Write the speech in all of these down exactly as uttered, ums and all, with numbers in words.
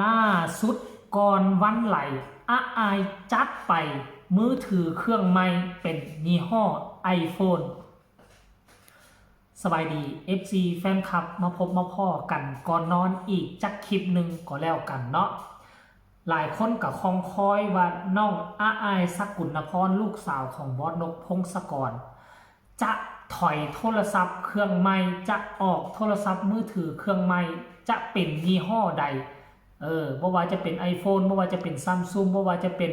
ล่าสุดก่อนวันไหล อาอายจัดไป มือถือเครื่องใหม่เป็นยี่ห้อ iPhone สบายดี เอฟซี แฟนคลับ มาพบมาพ้อกันก่อนนอนอีกจักคลิปหนึ่งก็แล้วกันเนาะ หลายคนก็คองคอยว่าน้องอาอาย สกุลนพร ลูกสาวของบอสนก พงศกร จะถอยโทรศัพท์เครื่องใหม่ จะออกโทรศัพท์มือถือเครื่องใหม่ จะเป็นยี่ห้อใด เออ บ่ว่าจะเป็น iPhone บ่ว่าจะเป็น Samsung บ่ว่าจะเป็น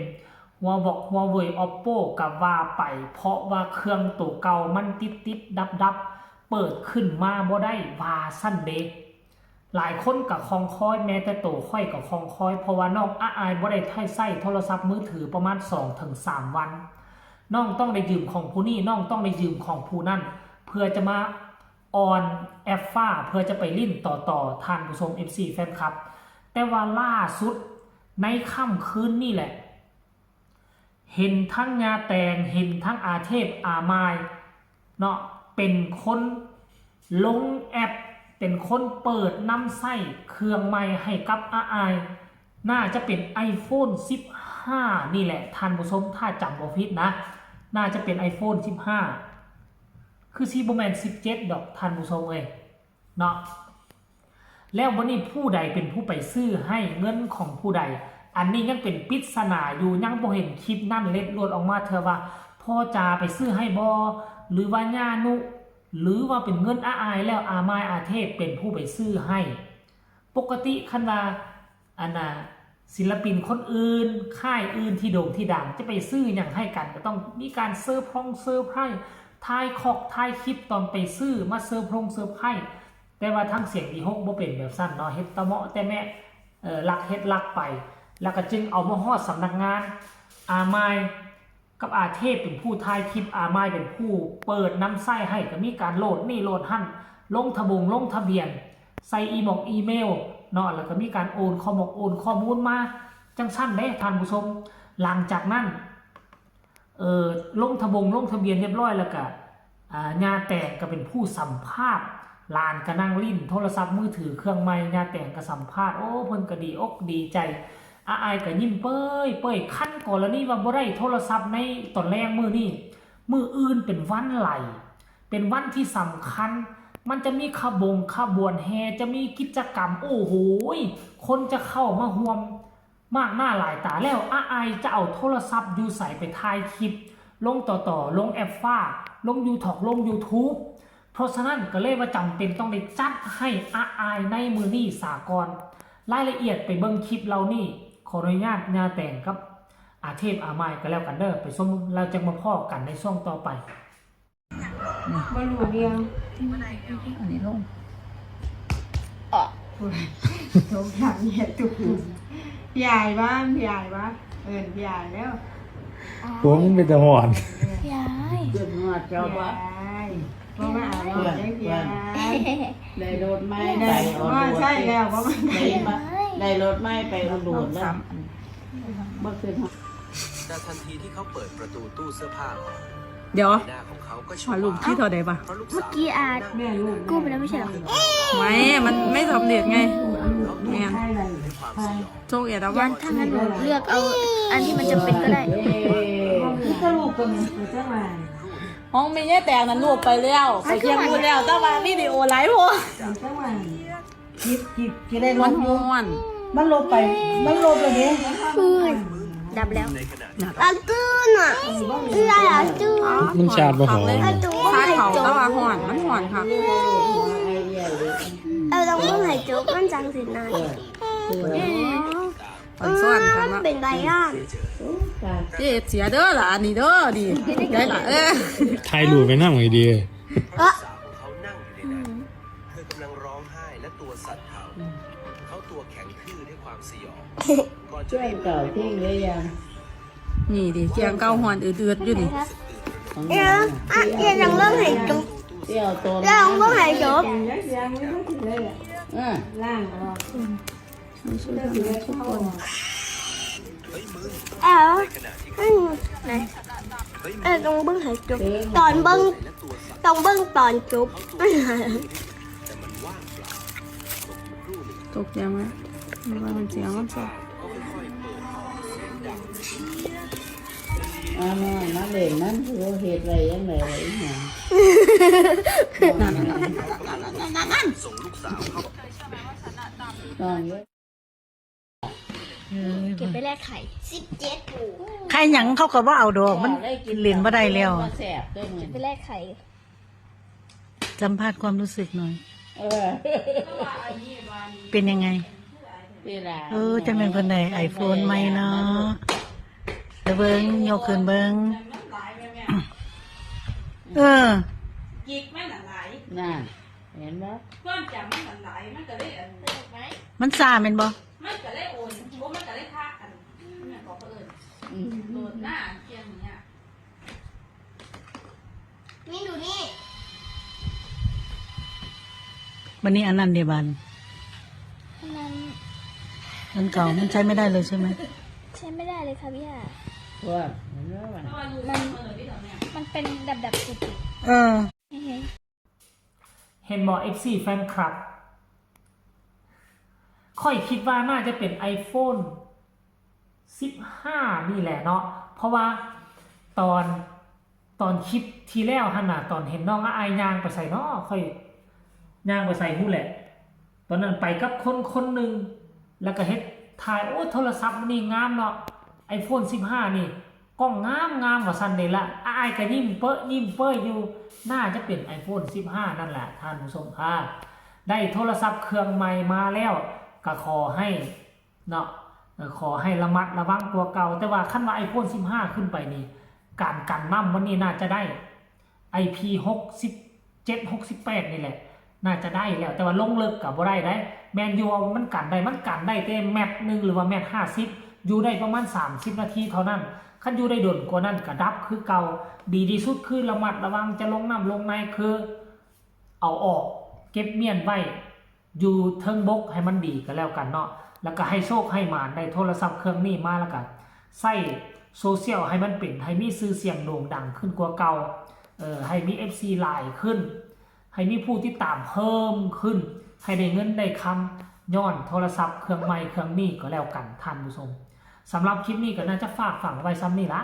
Huawei Huawei Oppo ก็ว่าไป เพราะว่าเครื่องตัวเก่ามันติดติดดับดับๆ เปิดขึ้นมาบ่ได้ ว่าซั่นเด้ หลายคนก็คองคอย แม้แต่โตข้อยก็คองคอย เพราะว่าน้องอาอายบ่ได้ใช้โทรศัพท์มือถือประมาณสองถึงสามวัน น้องต้องได้ยืมของผู้นี้ น้องต้องได้ยืมของผู้นั้น เพื่อจะมาออนแอปฟ้า เพื่อจะไปลิ้นต่อๆ ท่านผู้ชม เอฟซี แฟนคลับ แต่ว่าล่าสุดในค่ำคืนนี่แหละ เห็นทั้งญาแตง เห็นทั้งอาเทพอามายเนาะ เป็นคนลงแอป เป็นคนเปิดนำใช้เครื่องใหม่ให้กับอาอาย น่าจะเป็น iPhone สิบห้า นี่แหละ ท่านผู้ชม ถ้าจำบ่ผิดนะ น่าจะเป็น iPhone สิบห้า คือสิบ่แม่น สิบเจ็ด ดอก ท่านผู้ชมเอ้ย เนาะ แล้วบัดนี้ผู้ใดเป็นผู้ไปซื้อให้ เงินของผู้ใด อันนี้ยังเป็นปริศนาอยู่ ยังบ่เห็นคลิปนั้นเล็ดลอดออกมาเทื่อว่า พ่อจ๋าไปซื้อให้บ่ หรือว่าย่านุ หรือว่าเป็นเงินอาอาย แล้วอามายอาเทพเป็นผู้ไปซื้อให้ ปกติคันว่า อันน่ะ ศิลปินคนอื่น ค่ายอื่นที่โด่งที่ดัง จะไปซื้อหยังให้กัน ก็ต้องมีการเซอร์พรงเซอร์ไพรส์ ถ่ายคอกถ่ายคลิปตอนไปซื้อมาเซอร์พรงเซอร์ไพรส์ แต่ว่าทางเสียงดีหกบ่เป็นแบบซั่นเนาะ เฮ็ดตะเมาะแต่แมะ เอ่อ ลักเฮ็ดลักไป แล้วก็จึงเอามาฮอดสำนักงาน อามายกับอาเทพเป็นผู้ถ่ายคลิป อามายเป็นผู้เปิดนำใช้ให้ ก็มีการโหลดนี่โหลดหั่น ลงทะบงลงทะเบียน ใส่อีหมอกอีเมลเนาะ แล้วก็มีการโอนข้อมอกโอนข้อมูลมา จังซั่นเด้ท่านผู้ชม หลังจากนั้น เอ่อ ลงทะบงลงทะเบียนเรียบร้อยแล้วก็ อ่า ย่าแตงก็เป็นผู้สัมภาษณ์ หลานก็นั่งลิ้นโทรศัพท์มือถือเครื่องใหม่ ย่าแตงก็สัมภาษณ์ โอ้ เพิ่นก็ดีอกดีใจ อาอายก็ยิ้มเป้ยเป้ย คันกรณีว่าบ่ได้โทรศัพท์ในตอนแลงมื้อนี้ มื้ออื่นเป็นวันไหล เป็นวันที่สำคัญ มันจะมีขบงขบวนแห่ จะมีกิจกรรม โอ้โหย คนจะเข้ามาร่วมมากหน้าหลายตา แล้วอาอายจะเอาโทรศัพท์อยู่ไสไปถ่ายคลิป ลงต่อๆ ลงแอปฟ้า ลงยูทอก ลง YouTube เพราะฉะนั้นก็เลยว่าจำเป็นต้องได้จัดให้อาอายในมื้อนี้สาก่อน รายละเอียดไปเบิ่งคลิปเหล่านี้ ขออนุญาตย่าแตงกับอาเทพอามายก็แล้วกันเด้อ ไปชมแล้วจังมาพ้อกันในช่วงต่อไป บ่รู้เรื่อง อันนี้ลง สงสารเนี่ยตุ๊ก พี่อายบ้าง พี่อายบ้าง เอิ้นพี่อายแล้ว โอ้มันเป็นตาหอน ยาย เกิดมาเจ้าว่า พี่อาย บ่มาเอาเนาะ เพื่อน ได้พี่อาย ได้รถใหม่ ได้ ไปเอารถ ว่าใช่แล้ว บ่มา ได้มา ได้รถใหม่ไปอุดรแล้ว บ่เคย แต่ทันทีที่เขาเปิดประตูตู้เสื้อผ้าออก เดี๋ยว ใบหน้าของเขาก็ช หารูปที่เท่าใดปะ เพราะลูกสาว เมื่อกี้อาจ แม่ลูก กู้ไปแล้วไม่ใช่เหรอ ไม่ มันไม่สำเร็จไง แม่น ด้วยความสยอง โชคเอ็ดเอา ยั วะ นถ้างั้นหนูเลือกเอาอันที่มันจำเป็นก็ได้ นี่ก็ลูกคนนี้คือเจ้ามา ห้องแม่ยายแตงนั้นลูกไปแล้ว ไปเชียงมูนแล้ว แต่ว่าวิดีโอไลฟ์พวก เจ้ามา คิดคิดคิดได้ล มัน บอยู่ ฮ้อน มันลบไป มันลบไปเด้ คือดับแล้ว อันตื้นอ่ะ คืออะไรอ่ะตื้น มันชาดบ่หอม อันตื้น ชาดเขาแต่ว่าฮ้อน มันฮ้อนค่ะ เออ ลองเบิ่งให้จบ มันจังสินะ อ่อนซ้อนค่ะเนาะ เป็นใบย่าน เจ๊เสียเด้อล่ะ อันนี้เด้อ นี่ ได้ล่ะ เออ ถ่ายรูปไปนั่งไว้ดี เออ สาวของเขานั่งอยู่ในนั้น เธอกำลังร้องไห้และตัวสั่นเทา เขาตัวแข็งทื่อด้วยความสยอง ก่อนจะ ช่วย รีบ เก่าทิ้งหรือยัง นี่ดิ เคียงเก่าฮ้อนอืดๆอยู่นี่ ของ เดี๋ยว อ่ะ เดี๋ยวลองเบิ่งให้จบ เดี๋ยวตัว เดี๋ยวลองเบิ่งให้จบ เออ ล่างออก เออ อืม ไหน เออ ต้องเบิ่งให้จบ ตอนเบิ่ง ต้องเบิ่งตอนจบ ตกใจไหม มันเสียงมันสั่น เอามามาเล่นนั่นคือเฮ็ดไว้ยังไงวะอีหยัง นั่นนั่นนั่นนั่นนั่นนั่น น้องเอ้ย เก็บไปแลกไข่สิบเจ็ด ไข่หยังเขาก็บ่เอาดอกมันเล่นบ่ได้แล้ว มาแสบตัวนึง ไปแลกไข่ สัมภาษณ์ความรู้สึกหน่อย เออ เป็นยังไง เวลา เออจังเป็นคนใด iPhone ใหม่เนาะเดี๋ยวเบิ่งยกขึ้นเบิ่งเออ กิกมันน่ะหลาย นั่นเห็นบ่ ความจำมันน่ะหลายมันก็เลยอัน มันซ่าแม่นบ่ มันก็เลยโอนโอ้มันก็เลยพาอันนั่นก็เพิ่น อืม โหลดหน้าอันเที่ยงนี้อะ นี่ดูนี่ วันนี้อันนั้นเดบัน อันนั้น อันเก่ามันใช้ไม่ได้เลยใช่ไหม ใช้ไม่ได้เลยค่ะพี่ยา พวกเห็นบ่มัน เพราะว่าลูกมันเออพี่ต๋องเนี่ย มันเป็นแบบแบบติด เออ ๆนี่ไง เห็นบ่ เอฟซี แฟนคลับ ข้อยคิดว่าน่าจะเป็น iPhone สิบห้า นี่แหละเนาะ เพราะว่าตอนตอนคลิปที่แล้วหั่นน่ะ ตอนเห็นน้องอ้ายย่างไปใส่เนาะ ข้อยย่างไปใส่ฮู้แหละ ตอนนั้นไปกับคนคนหนึ่ง แล้วก็เฮ็ดถ่าย โอ้ โทรศัพท์มันนี่งามเนาะ iPhone สิบห้า นี่ กล้องงามงามว่าซั่นเด้ละ อ้ายก็ยิ้มเป้อยิ้มเป้ออยู่ น่าจะเป็น iPhone สิบห้า นั่นแหละท่านผู้ชม อ่า ได้โทรศัพท์เครื่องใหม่มาแล้ว ก็ขอให้เนาะ เอ่อ ขอให้ระมัดระวังกว่าเก่า แต่ว่าคันว่า iPhone สิบห้า ขึ้นไปนี่ การกันน้ำมันนี่น่าจะได้ ไอพี หกสิบเจ็ด หกสิบแปด นี่แหละ น่าจะได้แล้ว แต่ว่าลงเลิกก็บ่ได้ได้ แม่นอยู่ว่ามันกันได้ มันกันได้แต่แมตช์หนึ่งหรือว่าแมตช์ ห้าสิบ อยู่ได้ประมาณ สามสิบ นาทีเท่านั้น คันอยู่ได้โดนกว่านั้นก็ดับคือเก่า ดีที่สุดคือระมัดระวัง จะลงน้ำลงในคือ เอาออก เก็บเมียนไว้ อยู่เทิงบกให้มันดีก็แล้วกันเนาะ แล้วก็ให้โชคให้หมานได้โทรศัพท์เครื่องนี้มา แล้วก็ใช้โซเชียลให้มันเป็น ให้มีชื่อเสียงโด่งดังขึ้นกว่าเก่า เออ ให้มี เอฟซี หลายขึ้น ให้มีผู้ติดตามเพิ่มขึ้น ให้ได้เงินได้คำย้อนโทรศัพท์เครื่องใหม่เครื่องนี้ก็แล้วกันท่านผู้ชม สำหรับคลิปนี้ก็น่าจะฝากฝังไว้ส่ำนี้ละ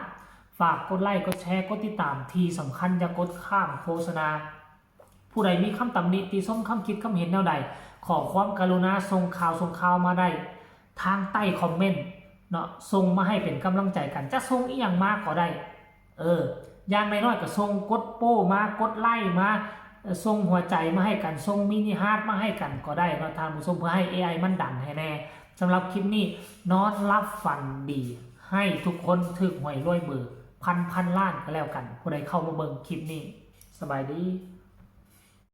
ฝากกดไลค์ กดแชร์ กดติดตาม ที่สำคัญอย่ากดข้ามโฆษณา ผู้ใดมีคำตำหนิติชม คำคิดคำเห็นแนวใด ขอความกรุณาส่งข่าวส่งข่าวมาได้ ทางใต้คอมเมนต์เนาะ ส่งมาให้เป็นกำลังใจกัน จะส่งอีหยังมาก็ได้ เออ อย่างน้อยๆก็ส่งกดโป้มา กดไลค์มา เอ่อ ส่งหัวใจมาให้กัน ส่งมินิฮาร์ทมาให้กันก็ได้เนาะท่านผู้ชม เพื่อให้ เอไอ มันดันให้แน่ สำหรับคลิปนี้นอนหลับฝันดี ให้ทุกคนถืกหวยรวยเบอร์ พันพันล้านก็แล้วกัน ผู้ใดเข้ามาเบิ่งคลิปนี้ สบายดี